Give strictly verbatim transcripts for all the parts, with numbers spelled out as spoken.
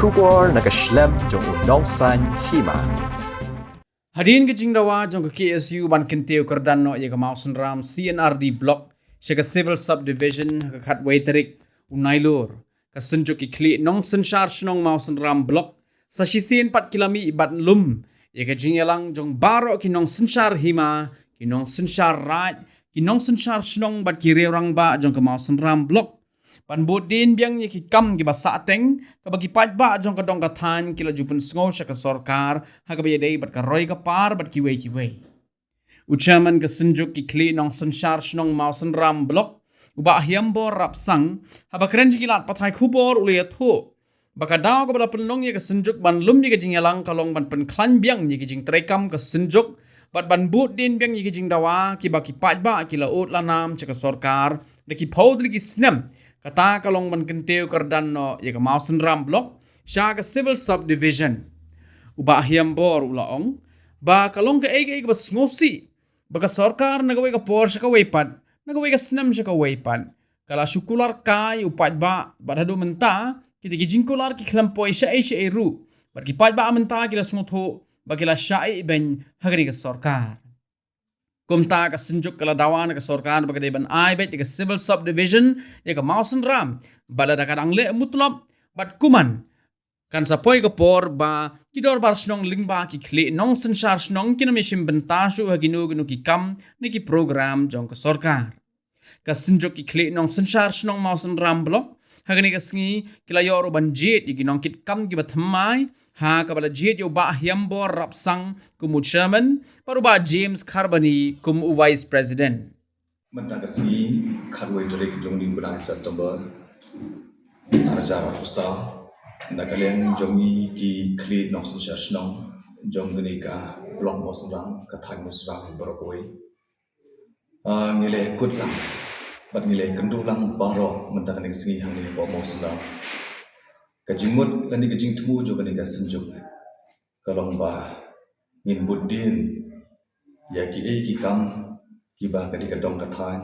Khubor na ka shlem jong u Nongsaiñ Hima. Hadien ka jingdawa jong ka K S U ban kyntiew kyrdan noh ïa ka Mawsynram C and R D Block sha ka Civil Subdivision ha ka khatwei tarik u Nailur, ka Synjuk ki khlieh nongsynshar shnong Mawsynram Block sa shisien pat ki la mih ban lum ïa ka jingïalang jong baroh ki nongsynshar hima, ki nongsynshar raid, ki nongsynshar shnong bad ki riew rangbah jong ka Mawsynram Block ban bud dien biang ïa ki kam kiba sahteng kaba ki paidbah jong ka dong ka thaiñ ki la ju pynsngew sha ka sorkar ha kaba ïadei bad ka roi ka par bad kiwei kiwei. U chairman ka Synjuk ki khlieh nongsynshar shnong Mawsynram Block, u Bah Hiambor Rapsang, haba kren sha ki lad pathai khubor u la ïathuh ba ka daw kaba la pynlong ïa ka Synjuk ban lum ïa ka jingïalang ka long ban pynkhlaiñ biang ïa ki jingtreikam ka Synjuk bad ban bud dien biang ïa ki jingdawa kiba ki paidbah ki la ud la nam sha ka sorkar da ki phew tylli ki snem. Kata ka long ban kyntiew kyrdan noh ïa ka Mawsynram Block sha ka Civil Subdivision. U Bah Hiambor u la ong ba ka long kaei kaei kaba sngewsih ba ka sorkar na kawei ka por sha kawei pat, na kawei ka snem sha kawei pat, ka la shu kular kai u paidbah bad haduh mynta kita ki jingkular ki khlem poi shaei shaei ruh bad ki paidbah mynta ki la sngewthuh ba ki la shah ibeiñ ha kane ka sorkar. Kumta ka Synjuk ka la dawa na ka sorkar ba ka dei ban ai beit ïa ka Civil Subdivision ïa ka Mawsynram bad lada ka dang leh mutlop bad kumno kan sa poi ka por ba ki dorbar shnong lyngba ki khlieh nongsynshar shnong kin ym shim bynta shuh ha kino kino ki kam ne ki program jong ka sorkar. Ka Synjuk ki khlieh nongsynshar shnong Mawsynram Block ha kane ka sngi ki la ïoh ruh ban jied ïa ki nongkitkam kiba thymmai, ha kaba la jied ïa u Bah Hiambor Rapsang kum u chairman bad u Bah James Kharbani kum u vice president. Mynta ka sngi khatwei tarik jong u bnai September, ar hajar arphew saw, na ka liang jong ngi ki khlieh nongsynshar shnong jong kane ka Block Mawsynram, ka thaiñ Mawsynram hi baroh kawei, ah, ngi la kut lang bad ngi la kynduh lang baroh mynta kane ka sngi hangne ha Mawsynram. Ka jingmut lane ka jingthmu jong kane ka Synjuk ka long ba ngin bud dien ïa kiei ki kam kiba ka dei ka dong ka thaiñ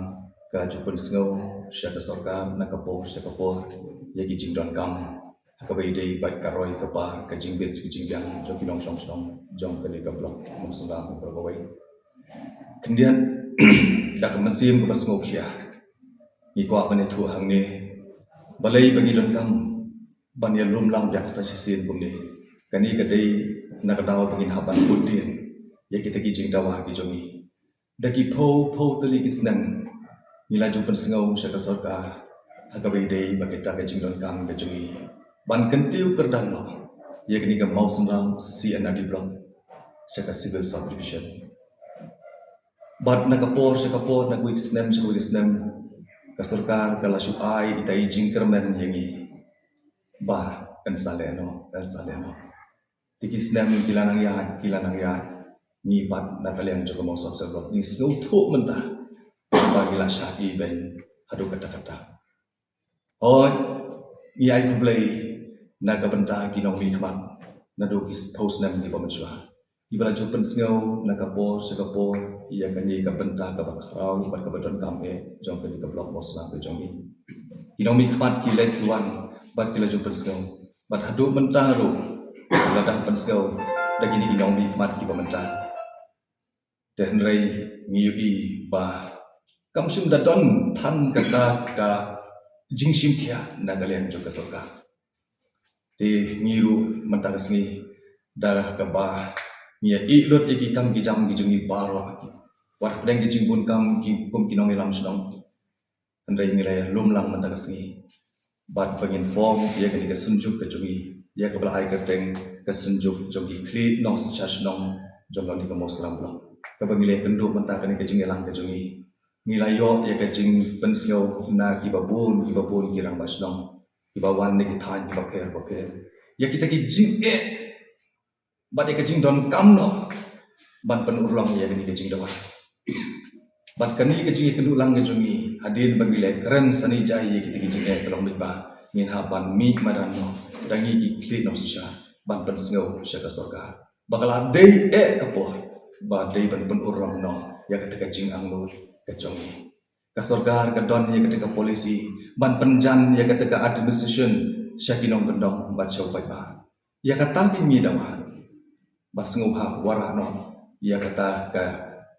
ka la ju pynsngew sha ka sorkar na ka por sha ka por ïa ki jingdonkam ha kaba ïadei bad ka roi ka par, ka jingbit ka jingbiang jong ki nongshong shnong jong kane ka Block Mawsynram baroh kawei. Khyndiat da ka mynsiem kaba sngewkhia ngi kwah ban ïathuh hangne, balei ba ngi donkam ban ïalum lang biang sa shisien kumne. Kane ka dei na ka daw ba ngin hap ban bud dien ïa kita ki jingdawa ki jong ngi. Da ki phew phew tylli ki snem ngi la ju pynsngew sha ka sorkar ha kaba ïadei bad kita ki jingdonkam ki jong ngi ban kyntiew kyrdan noh ïa kane ka Mawsynram C and R D Block sha ka Civil Subdivision. Bad na ka por sha ka por, na kawei ka snem sha kawei ka snem, ka sorkar ka la shu ai ita i jingkyrmen ïa ngi ba yn sa leh noh, yn sa leh noh. Te ki snem ki la nang ïaid, ki la nang ïaid, ngi pat na ka liang jong ka Mawsynram Block ngi sngewthuh mynta ba ngi la shah ibeiñ haduh katta katta. Hooid, ngi ai khublei na ka bynta ki nongmihkhmat naduh ki phew snem kiba mynshuwa, kiba la ju pynsngew na ka por sha ka por ïa kane ka bynta kaba khraw bad kaba donkam eh jong kane ka Block Mawsynram ka jong ngi. Ki nongmihkhmat ki leit ki wan bad ki la ju pynsngew, bad haduh mynta ruh la dang pynsngew da kine ki nongmihkhmat kiba mynta. Te hynrei ngi ïohi ba kam shym da don than kata ka jingshim khia na ka liang jong ka sorkar. Te ngi ruh mynta ka sngi da kaba ngi ïa ïeh lut ïa ki kam ki jam ki jong ngi baroh, wat hapdeng ki jingbun kam ki kum ki nongïalam shnong. Hynrei ngi la ïalum lang mynta ka sngi bad ba ngin form ïa kane ka Synjuk ka jong ngi, ïa kaba la ai kyrteng ka Synjuk jong ki khlieh nongsynshar shnong jong kane ka Mawsynram Block, kaba ngi la ïakynduh mynta kane ka jingïalang ka jong ngi. Ngi la ïoh ïa ka jingpynsngew na kiba bun kiba bun ki rangbah shnong kiba wan na ki thaiñ kiba pher ba pher ïa kita ki jingeh bad ïa ka jingdonkam noh ban pynurlong ïa kane ka jingdawa. Bad kane ka jingïakynduh lang ka jong ngi, hadien ba ngi la kren sani jai ïa kita ki jingeh, ka long beit ba ngin hap ban mih madan noh da ngi ki khlieh nongsynshar ban pynsngew sha ka sorkar ba ka la dei eh ka por ba dei ban pynurlong noh ïa kata ka jingangnud ka jong ngi. Ka sorkar ka don ïa kata ka policy ban pynjan ïa kata ka administration sha ki nongkyndong bad sha u paidbah. Ïa kata ka ngi dawa ba sngewbha wanrah noh ïa kata ka,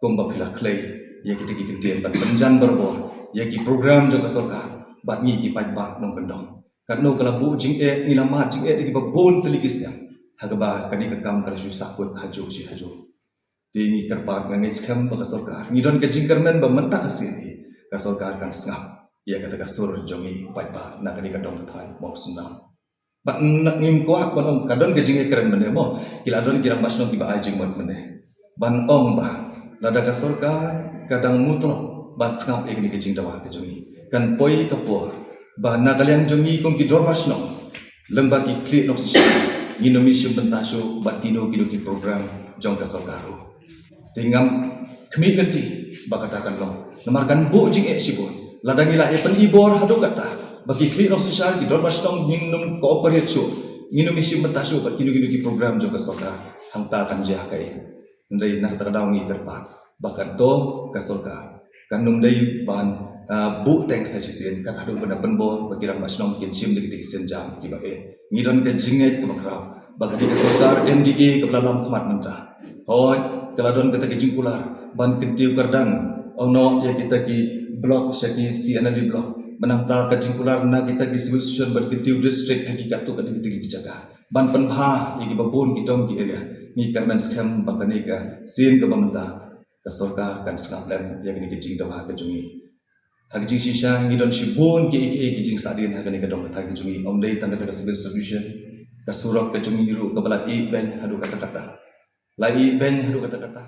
kumba phi la khlei ïa kita ki kyntien ban pynjan barabor ïa ki program jong ka sorkar bad ngi ki paidbah nongkyndong. Katno ka la buh jingeh, ngi la mad jingeh da kiba bun tylli ki snem ha kaba kane ka kam ka la shu sahkut hajuh shi hajuh. Te ngi kyrpad, nga ngeit skhem ba ka sorkar, ngi don ka jingkyrmen ba mynta ka sien hi ka sorkar kan sngap ïa kata ka sur jong ngi paidbah na kane ka dong ka thaiñ Mawsynram. Bad ngim kwah ban ong ka don ka jingkyrmen mynne mo, ki la don ki rangbah shnong kiba ai jingmut mynne ban ong ba lada ka sorkar ka dang mutlop ban sngap ïa kane ka jingdawa ka jong ngi, kan poi ka por ba na ka liang jong ngi kum ki dorbar shnong lem bad ki khlieh nongsynshar ngin ym shim bynta shuh bad kino kino ki program jong ka sorkar ruh. Te ngam khmih lynti ba kata kan long, namar kan buh jingeh shibun lada ngi la ïa pynibor haduh katta ba ki khlieh nongsynshar, ki dorbar shnong ngin ym cooperate shuh, ngin ym shim bynta shuh bad kino kino ki program jong ka sorkar. Hangta kan jia kaei? Hynrei na kata ka daw ngi kyrpad ba kan to ka sorkar kan ym dei ban, ah, buh teng sa shisien, kan haduh ban pynbor ba ki rangbah shnong kin shim da kita ki sienjam kiba eh. Ngi don ka jingngeit kaba khraw ba kane ka sorkar M D A kaba la lam khmat mynta, hooid, ka la don kata ka jingkular ban kyntiew kyrdan noh ïa kita ki block sha ki C and D block, mynta ka jingkular na kita ki civil station ban kyntiew district ha ki katto katne kita ki jaka ban pynbha ïa kiba bun ki dong ki area. Ngi kyrmen skhem ba kane ka sien kaba mynta ka sorkar kan sngap lem ïa kane ka jingdawa ka jong ngi. Ha ka jingshisha ngi don shibun kiei kiei ki jingsahdien ha kane ka dong ka thaiñ ka jong ngi, ym dei tang kata ka civil station, ka surok ka jong ngi ruh kaba la ih beiñ haduh katta katta, la ih beiñ haduh katta katta.